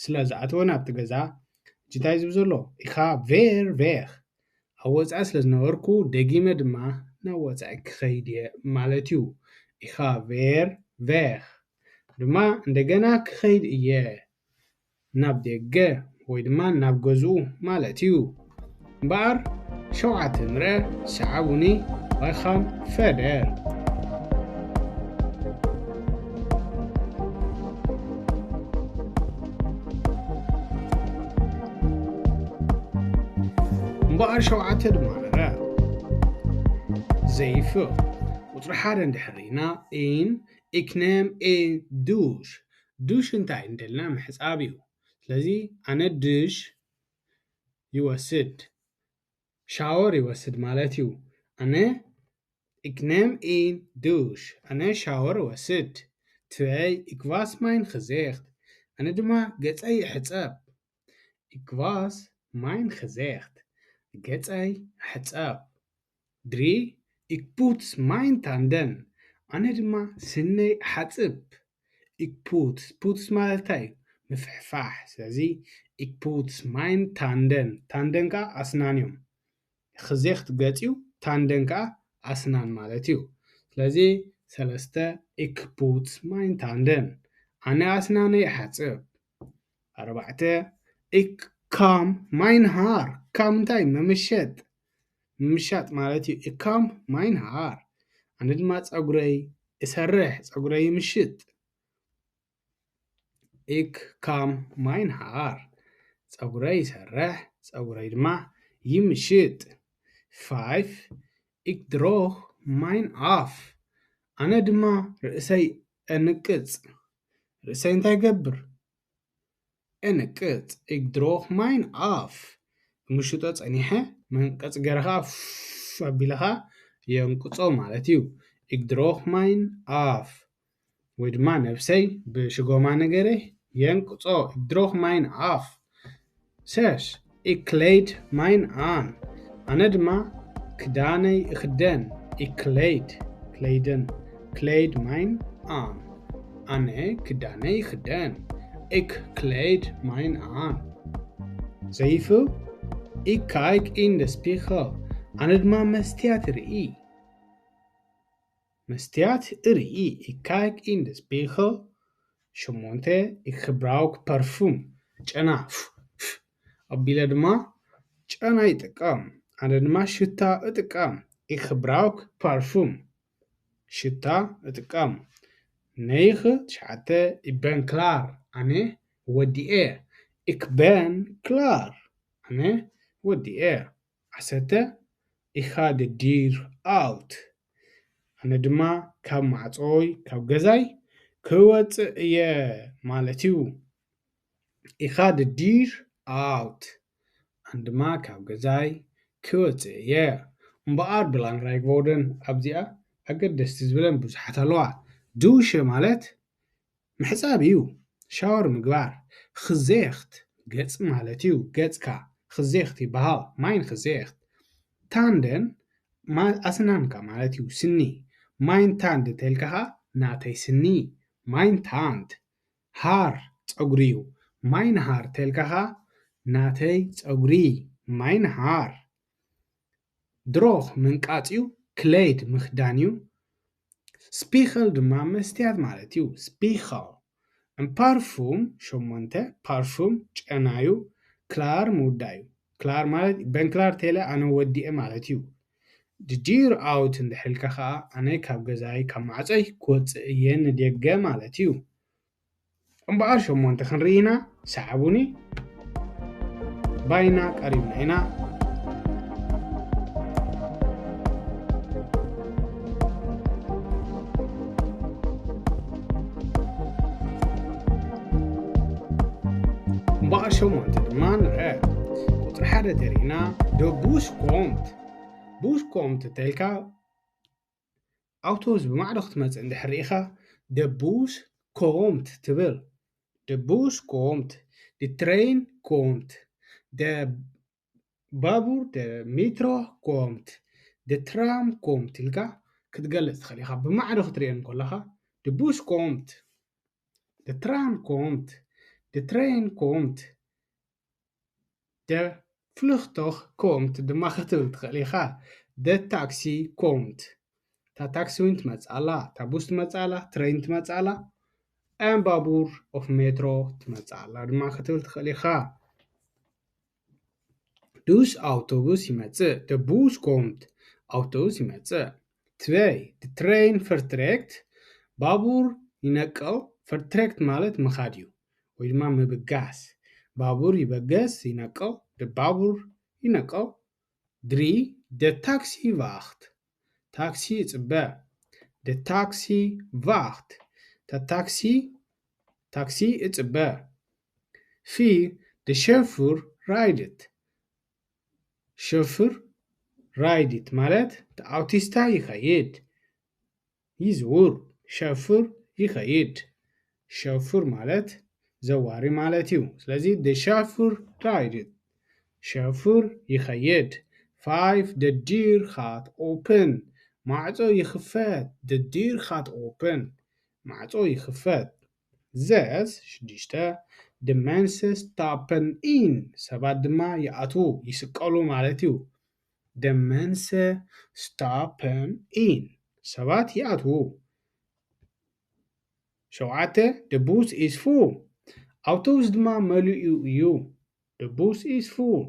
ስለ ዝኣተወ ናብቲ ገዛ፣ ሕጂ እንታይ ዝብል ዘሎ? Ik ga weer weg። ኣብ ወጻኢ ስለ ዝነበርኩ ደጊመ ድማ ናብ ወጻኢ ክኸይድ እየ ማለት እዩ። Ik ga weer weg። ድማ እንደገና ክኸይድ እየ ናብ ደገ ወይ ድማ ናብ ገዝኡ ማለት እዩ። እምበኣር ሸውዓተ ንርአ፣ ሰዓቡኒ፣ wij gaan verder። እምበኣር ሸውዓተ ድማ ንርአ። Zeven። ቁጽሪ ሓደ እንድሕር ርኢና፣ in፣ ik neem een douche። ዱሽ እንታይ እንደልና ምሕጻብ እዩ። ስለዚ ኣነ ድሽ ይወስድ፣ ሻወር ይወስድ ማለት እዩ። ኣነ ik neem een douche፣ ኣነ ሻወር እወስድ። Twee፣ ik was mijn gezicht፣ ኣነ ድማ ገጸይ እሕጸብ። Ik was mijn gezicht፣ ገጸይ እሕጸብ። Drie፣ ik poets mijn tanden፣ ኣነ ድማ ስነይ እሓጽብ። Ik poets፣ poets ማለት እንታይ እዩ? ምፍሕፋሕ። ስለዚ ik poets mijn tanden፣ tanden ከኣ ኣስናን እዮም። Gezicht ገጽ እዩ፣ tanden ከኣ ኣስናን ማለት እዩ። ስለዚ ሰለስተ፣ ik poets mijn tanden፣ ኣነ ኣስናነይ እሓጽብ። ኣርባዕተ፣ ik kam mijn haar። Kam እንታይ? ምምሸጥ፣ ምምሻጥ ማለት እዩ። Ik kam mijn haar፣ ኣነ ድማ ጸጉረይ እሰርሕ፣ ጸጉረይ ይምሽጥ። Ik kam mijn haar፣ ጸጉረይ ይሰርሕ፣ ጸጉረይ ድማ ይምሽጥ። Vijf፣ ik droog mijn af፣ ኣነ ድማ ርእሰይ እንቅጽ። ርእሰይ እንታይ ገብር? እንቅጽ። Ik droog mijn af፣ ምሽጦ ጸኒሐ መንቀጽ ገይረ ኸኣ ፍ ኣቢለ ኸኣ የንቅጾ ማለት እዩ። Ik droog mijn af፣ ወይ ድማ ነብሰይ ብሽጎማ ነገረ የንቅጾ። Ik droog mijn af። Zes፣ ik kleed mijn aan፣ ኣነ ድማ ክዳነይ እኽደን። Ik kleed፣ kleiden፣ kleed mijn aan፣ ኣነ ክዳነይ እኽደን። Ik kleed mijn aan። Zeven፣ Ich kijk in de spiegel. ኣነ ድማ መስትያት እርኢ። መስትያት እርኢ። Ich kijk in de spiegel. ሸሞንተ፣ ich gebruik parfum። ጨና፣ ፍ፣ ፍ፣ ኣቢለ ድማ ጨና ይጥቀም። ኣነ ድማ ሽታ እጥቀም። Ich gebruik parfum። ሽታ እጥቀም። ነይኽ ትሽዓተ፣ ich ben klaar። ኣነ ወዲኤ። Ich ben klaar። ኣነ ወዲኤ። ዓሰርተ፣ ich ga de deur uit። ኣነ ድማ ካብ ማዕጾይ፣ ካብ ገዛይ ክወጽእ እየ ማለት እዩ። Ich ga de deur uit. ኣነ ድማ ካብ ገዛይ ክወጽእ እየ። እምበኣር belangrijk woorden ኣብዚኣ ኣገደስቲ ዝብለን ብዙሓት ኣለዋ። Douche ማለት ምሕጻብ እዩ፣ ሻወር ምግባር። Gezicht፣ ገጽ ማለት እዩ፣ ገጽካ። Gezicht ይበሃል፣ mein Gesicht። Tanden፣ ማ-፣ ኣስናንካ ማለት እዩ፣ ስኒ። Mijn tanden ተልካ ኸኣ ናተይ ስኒ፣ mijn tand። Haar፣ ጸጉሪ እዩ። Mijn haar ተልካ ኸኣ ናተይ ጸጉሪ፣ mijn haar። Droog፣ ምንቃጽ እዩ። Kleed፣ ምኽዳን እዩ። Spiegel ድማ መስትያት ማለት እዩ። Spiegel። En parfum፣ ሸሞንተ፣ parfum ጨና እዩ። Klaar፣ ምውዳእ እዩ። Klaar ማለት ben klaar ተለ ኣነ ወዲኤ ማለት እዩ። De deur uit እንድሕር ኢልካ ኸኣ ኣነ ካብ ገዛይ፣ ካብ ማዕጾይ ክወጽእ እየ ንደገ ማለት እዩ። እምበኣር ሸሞንተ ክንርኢ ኢና። ሰዓቡኒ። ባይና ቀሪብና ኢና። እምበኣር ሸሞንተ ድማ ንርአ። ቁጽሪ ሓደ ተሪእና፣ de bus komt። Bus komt ተልካ ኣውቶቡስ ብማዕዶ ክትመጽእ እንድሕር ርኢኻ፣ de bus komt ትብል። De bus komt፣ de trein komt፣ de ባቡር፣ de metro komt፣ de tram komt ኢልካ ክትገልጽ ትኽእል ኢኻ። ብማዕዶ ክትርእየን ከለኻ፣ de bus komt፣ de tram komt፣ de trein komt፣ de vlucht komt ድማ ክትብል ትኽእል ኢኻ። De taxi komt። እታ ታክሲ እውን ትመጽእ ኣላ፣ እታ ቡስ ትመጽእ ኣላ፣ ትሬን ትመጽእ ኣላ፣ en ባቡር of metro ትመጽእ ኣላ ድማ ክትብል ትኽእል ኢኻ። Dus ኣውቶቡስ ይመጽእ። De bus komt። ኣውቶቡስ ይመጽእ። Twee, de trein vertrekt። ባቡር ይነቅል። Vertrekt ማለት ምኻድ እዩ፣ ወይ ድማ ምብጋስ። ባቡር ይበገስ፣ ይነቅል። De ባቡር ይነቅል። Drie, de taxi wacht። ታክሲ ይጽበ። De taxi wacht። እታ ታክሲ፣ ታክሲ እጽበ። Vier, de chauffeur rijdt። ሸፍር ራይድት ማለት እቲ ኣውቲስታ ይኸይድ፣ ይዝውር። ሸፍር ይኸይድ። ሸፍር ማለት ዘዋሪ ማለት እዩ። ስለዚ de chauffeur rijdt። ሸፍር ይኸይድ። Five, de deur gaat open። ማዕጾ ይኽፈት። De deur gaat open። ማዕጾ ይኽፈት። Zes፣ ሽዱሽተ፣ de mensen stappen in። ሰባት ድማ ይኣትዉ፣ ይስቀሉ ማለት እዩ። De mensen stappen in። ሰባት ይኣትዉ። ሸውዓተ፣ de bus is full። ኣውቶቡስ ድማ መሊኡ እዩ። De bus is full።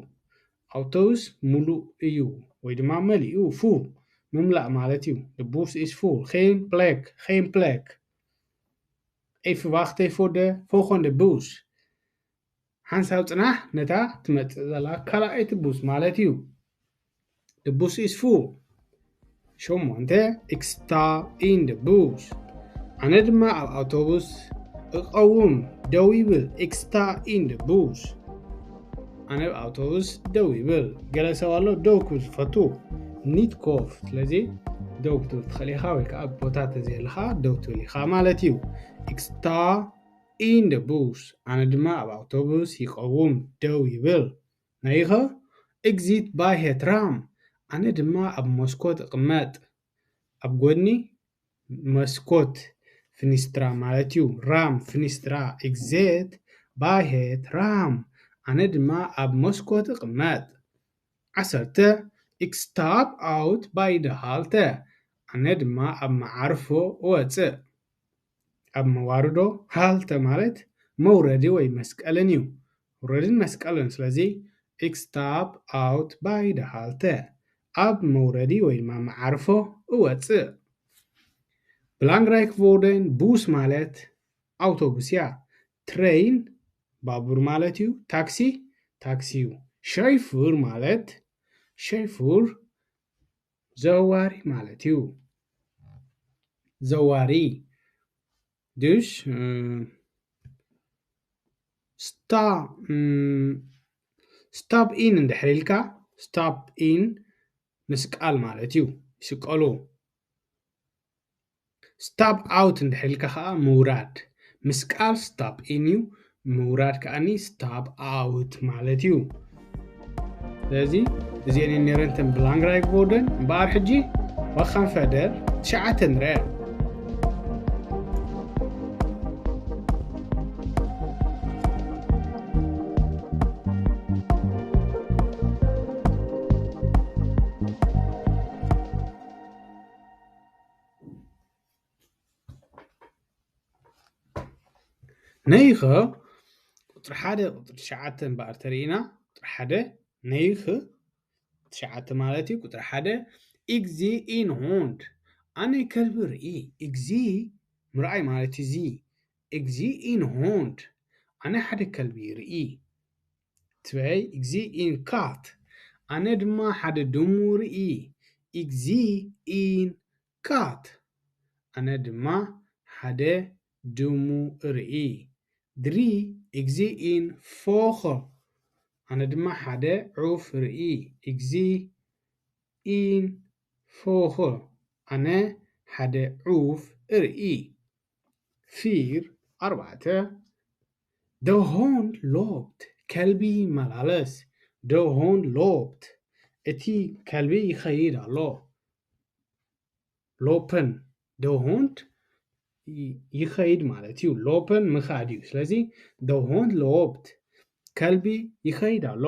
ኣውቶቡስ ሙሉእ እዩ ወይ ድማ መሊኡ፣ full ምምላእ ማለት እዩ። De bus is full። Geen plek፣ geen plek። Even wachten voor de volgende bus. ሓንሳብ ጽናሕ፣ ነታ ትመጽእ ዘላ ካልኣይቲ ቡስ ማለት እዩ። De bus is full። ሸሞንተ፣ ik sta in de bus። ኣነ ድማ ኣብ ኣውቶቡስ እቐውም፣ ደው ይብል። Ik sta in de bus። ኣነ ኣብ ኣውቶቡስ ደው ይብል። ገለ ሰብ ኣሎ ደው ክብል ዝፈቱ፣ niet kof። ስለዚ ደው ክትብል ትኽእል ኢኻ፣ ወይ ከዓ ኣብ ቦታ ተዘየለኻ ደው ትብል ኢኻ ማለት እዩ። Ik sta in de bus። ኣነ ድማ ኣብ ኣውቶቡስ ይቐውም፣ ደው ይብል። Negen, ik zit bij het raam። ኣነ ድማ ኣብ መስኮት እቕመጥ። ኣብ ጎኒ መስኮት፣ ፍኒስትራ ማለት እዩ። Raam፣ ፍኒስትራ። Ik zit bij het raam። ኣነ ድማ ኣብ መስኮት እቕመጥ። ዓሰርተ፣ ik stap uit bij de halte፣ ኣነ ድማ ኣብ መዓርፎ እወፅእ። ኣብ መዋርዶ፣ halte ማለት መውረዲ ወይ መስቀልን እዩ። መውረድን መስቀልን። ስለዚ ik stap uit bij de halte፣ ኣብ መውረዲ ወይ ድማ መዓርፎ እወፅእ። Belangrijk woorden: bus ማለት ኣውቶቡስ እያ። Trein ባቡር ማለት እዩ። Taxi ታክሲ እዩ። Chauffeur ማለት፣ chauffeur ዘዋሪ ማለት እዩ። ዘዋሪ። Dus stap in እንድሕር ኢልካ፣ stap in ምስቃል ማለት እዩ። ይስቀሉ። Stap uit እንድሕር ኢልካ ከዓ ምውራድ። ምስቃል stap in እዩ። ምውራድ ከዓኒ stap uit ማለት እዩ። ስለዚ እዚአን እየን ነይረን እተን belangrijk woorden። እምበኣር ሕጂ we gaan verder ትሽዓተ ንርአ። Negen ቁፅሪ ሓደ ቁፅሪ ትሽዓተ እምበኣር ተሪእና። ቁፅሪ ሓደ፣ negen፣ ትሽዓተ ማለት እዩ። ቁፅሪ ሓደ፣ ik zie een hond፣ ኣነ ከልቢ ርኢ። Ik zie ምርኣይ ማለት እዩ። Zie፣ ik zie een hond፣ ኣነ ሓደ ከልቢ ርኢ። Twee, ik zie een kat፣ ኣነ ድማ ሓደ ድሙ ርኢ። Ik zie een kat፣ ኣነ ድማ ሓደ ድሙ እርኢ። Drie, ik zie een vogel፣ ኣነ ድማ ሓደ ዑፍ እርኢ። Ik zie een vogel፣ ኣነ ሓደ ዑፍ እርኢ። Vier, ኣርባዕተ፣ de hond loopt፣ ከልቢ ይመላለስ። De hond loopt፣ እቲ ከልቢ ይኸይድ ኣሎ። Lopen፣ de hond ይኸይድ ማለት እዩ። Lopen ምኻድ እዩ። ስለዚ de hond loopt፣ ከልቢ ይኸይድ ኣሎ።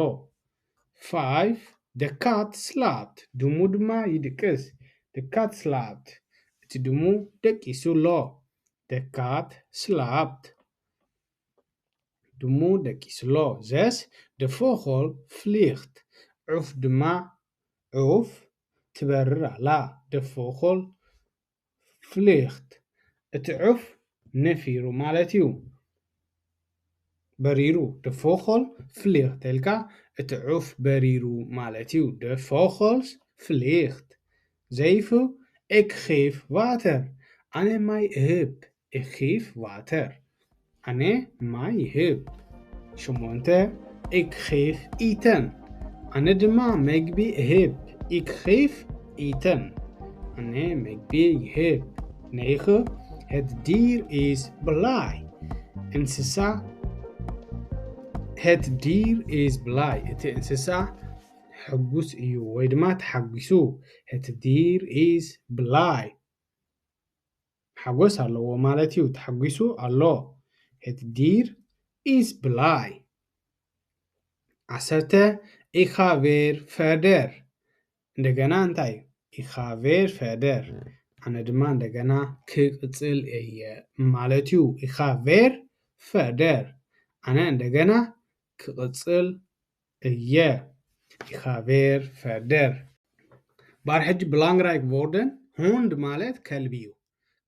Five, de kat slaapt፣ ድሙ ድማ ይድቅስ። De kat slaapt፣ እቲ ድሙ ደቂሱ ኣሎ። De kat slaapt፣ ድሙ ደቂሱ ኣሎ። Zes, de vogel vliegt፣ ዑፍ ድማ፣ ዑፍ ትበርር ኣላ። De vogel vliegt፣ እቲ ዑፍ ነፊሩ ማለት እዩ። በሪሩ። De vogel vliegt ተልካ፣ እቲ ዑፍ በሪሩ ማለት እዩ። De vogels vliegt። Zeven, ik geef water፣ ኣነ ማይ እህብ። Ik geef water፣ ኣነ ማይ ይህብ። ሸሞንተ፣ ik geef eten፣ ኣነ ድማ መግቢ እህብ። Ik geef eten፣ ኣነ መግቢ ይህብ። Negen, het dier is blij፣ እንስሳ፣ het dier is blij፣ እቲ እንስሳ ሕጉስ እዩ ወይ ድማ ተሓጒሱ። Het dier is blij፣ ሓጎስ ኣለዎ ማለት እዩ። ተሓጒሱ ኣሎ። Het dier is blij። ዓሰርተ፣ ik ga weer verder፣ እንደገና እንታይ እዩ? Ik ga weer verder፣ ኣነ ድማ እንደገና ክቕፅል እየ ማለት እዩ። Ik ga weer verder፣ ኣነ እንደገና ክቕፅል እየ። Ik ga weer verder። እምበኣር ሕጂ belangrijk woorden፣ hond ማለት ከልቢ እዩ።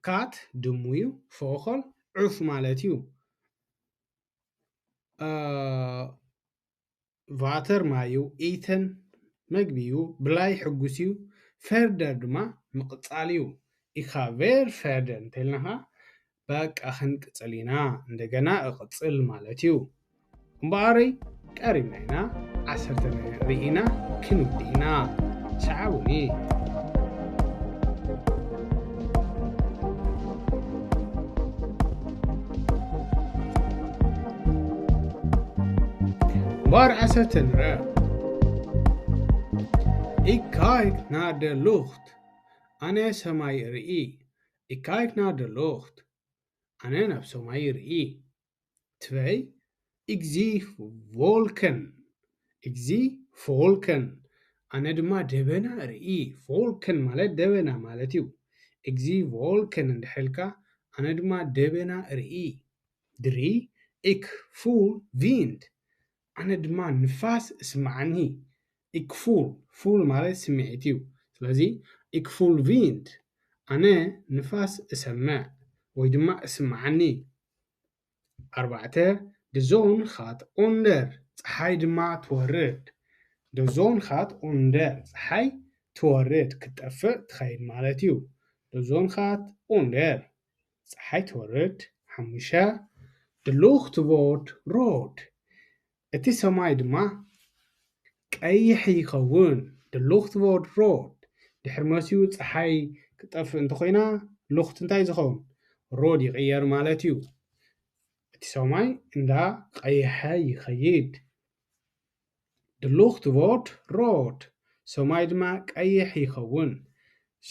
Kat ድሙ እዩ። Vogel ዑፍ ማለት እዩ። Water ማይ እዩ። Eten መግቢ እዩ። Blij ሕጉስ እዩ። Verder ድማ ምቕፃል እዩ። Ik ga weer verder እንተልና ኸዓ በቃ ክንቅፅል ኢና፣ እንደገና እቕፅል ማለት እዩ። እምበኣረይ ቀሪብና ኢና፣ ዓሰርተ ርኢና ክንውዲ ኢና። ሰዓቡኒ። እምበኣር ዓሰርተ ንርአ። Ik kijk naar de lucht፣ ኣነ ሰማይ እርኢ። Ik kijk naar de lucht፣ ኣነ ናብ ሰማይ እርኢ። Twee, ik zie wolken። Ik zie wolken። ኣነ ድማ ደበና እርኢ። Wolken ማለት ደበና ማለት እዩ። Ich sehe Wolken እንድሕር ኢልካ ኣነ ድማ ደበና እርኢ። Drei, ich fühle Wind ኣነ ድማ ንፋስ እስምዓኒ። Ich fühle፣ fühle ማለት ስምዒት እዩ። ስለዚ ich fühle Wind ኣነ ንፋስ እሰምዕ ወይ ድማ እስምዓኒ። ኣርባዕተ፣ die Sonne geht unter ጸሓይ ድማ ትወርድ። Die Sonne geht unter ጸሓይ ትወርድ ክትጠፍእ ትኸይድ ማለት እዩ። Die Sonne geht unter ጸሓይ ትወርድ። ሓሙሽተ፣ die Luft wird rot እቲ ሰማይ ድማ ቀይሕ ይኸውን። Die Luft wird rot ድሕሪ መሲኡ ጸሓይ ክጠፍእ እንተኾይና Luft እንታይ ዝኸውን? Rot ይቕየር ማለት እዩ። እቲ ሰማይ እንዳ ቀይሐ ይኸይድ። Die Luft wird rot ሰማይ ድማ ቀይሕ ይኸውን።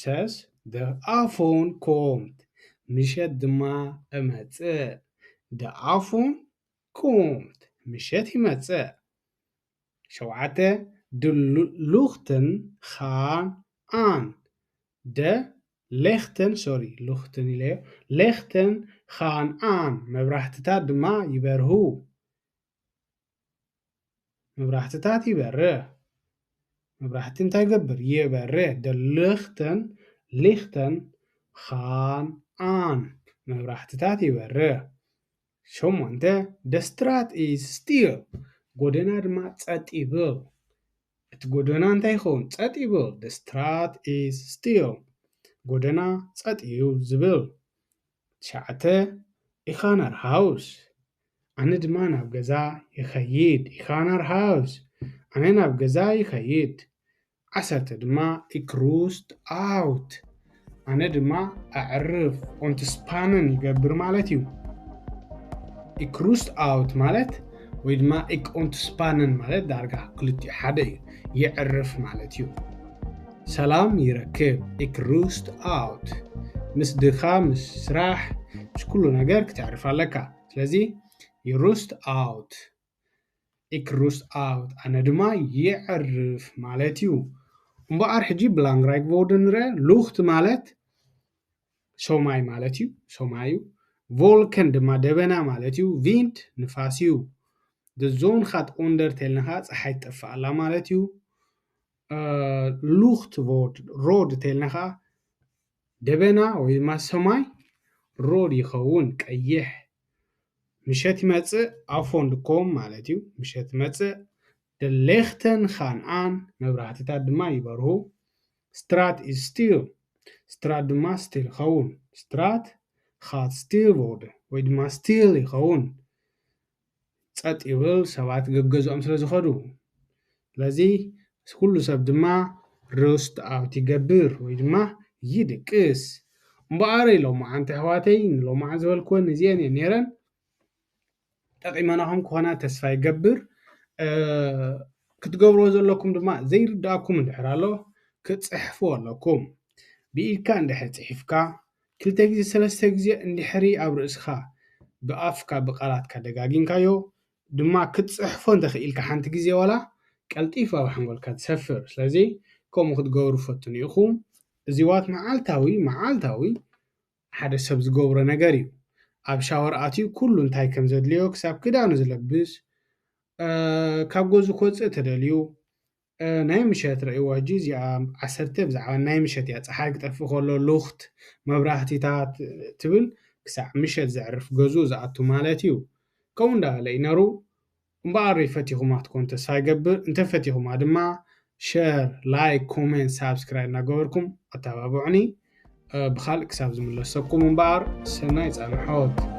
Sechs, der Abend kommt ምሸት ድማ እመጽእ። Der Abend kommt ምሸት ይመጽእ። ሸውዓተ፣ die Lichter gehen an die Lichter፣ sorry፣ Lichter ኢለዮ፣ Lichter gehen an መብራህትታት ድማ ይበርሁ። መብራህትታት ይበርህ። መብራህቲ እንታይ ይገብር? ይበርህ። Die Lichter፣ Lichter gehen an መብራህትታት ይበርህ። ሸሞንተ፣ die Straat ist still ጎደና ድማ ጸጥ ይብል። እቲ ጎደና እንታይ ይኸውን? ጸጥ ይብል። Die Straat ist still ጎደና ጸጥ እዩ ዝብል። ትሽዓተ፣ ich gehe nach Haus ኣነ ድማ ናብ ገዛ ይኸይድ። Ich gehe nach Haus ኣነ ናብ ገዛ ይኸይድ። ዓሰርተ ድማ ich ruhe aus ኣነ ድማ ኣዕርፍ፣ ontspannen ይገብር ማለት እዩ። Ich ruhe aus ማለት ወይ ድማ ich ontspannen ማለት ዳርጋ ክልቲኡ ሓደ እዩ። የዕርፍ ማለት እዩ። ሰላም ይረክብ። Ich ruhe aus ምስ ድኻ፣ ምስ ስራሕ፣ ምስ ኩሉ ነገር ክተዕርፍ ኣለካ። ስለዚ you ruhe aus ich ruhe aus ኣነ ድማ የዕርፍ ማለት እዩ። እምበኣር ሕጂ belangrijke Worte ንርአ። Lucht ማለት ሰማይ ማለት እዩ፣ ሰማይ እዩ። Wolken ድማ ደበና ማለት እዩ። Wind ንፋስ እዩ። Die Sonne geht unter ተልና ኸዓ ጸሓይ ትጠፍእ ኣላ ማለት እዩ። Lucht wird rot ተልና ኸዓ ደበና ወይ ድማ ሰማይ rot ይኸውን፣ ቀይሕ። ምሸት ይመጽእ፣ Abend kommt ማለት እዩ። ምሸት ይመጽእ። Die Lichter gehen an መብራህትታት ድማ ይበርሁ። Straat ist still Straat ድማ still ይኸውን። Straat gaat still worden ወይ ድማ still ይኸውን። ጸጥ ይብል፣ ሰባት ገገዝኦም ስለ ዝኸዱ። ስለዚ ኩሉ ሰብ ድማ ruhe aus ይገብር ወይ ድማ ይድቅስ። እምበኣር ሎማዓንቲ ኣሕዋተይ ንሎማዓንቲ ዝበልክወን እዚአን እየን ነይረን። ጠቒመናኹም ክኾና ተስፋ ይገብር። ክትገብርዎ ዘለኩም ድማ ዘይርድኣኩም እንድሕር ኣሎ ክትጽሕፍዎ ኣለኩም። ብኢድካ እንድሕር ጽሒፍካ ክልተ ግዜ ሰለስተ ግዜ እንድሕሪ ኣብ ርእስኻ ብኣፍካ ብቓላትካ ደጋጊምካዮ ድማ ክትጽሕፎ እንተኽኢልካ ሓንቲ ግዜ ዋላ ቀልጢፉ ኣብ ሓንጎልካ ትሰፍር። ስለዚ ከምኡ ክትገብሩ ፈትኑ ኢኹም። እዚዋት መዓልታዊ መዓልታዊ ሓደ ሰብ ዝገብሮ ነገር እዩ። ኣብ ሻወር ኣትዩ ኩሉ እንታይ ከም ዘድልዮ ክሳብ ክዳኑ ዝለብስ፣ ካብ ገዙ ክወፅእ ተደልዩ፣ ናይ ምሸት ረእይዎ። ሕጂ እዚኣ ዓሰርተ ብዛዕባ ናይ ምሸት እያ። ፀሓይ ክጠፍእ ከሎ ሉኽት መብራህቲታት ትብል ክሳዕ ምሸት ዘዕርፍ ገዝኡ ዝኣቱ ማለት እዩ። ከምኡ እንዳበለ ይነሩ። እምበኣር ፈቲኹማ ትኮኑ ተስፋ ይገብር። እንተፈቲኹማ ድማ ሸር፣ ላይክ፣ ኮሜንት፣ ሳብስክራይብ እናገበርኩም ኣተባብዑኒ። ብካልእ ክሳብ ዝምለሰኩም እምበኣር ሰናይ ፃንሖት።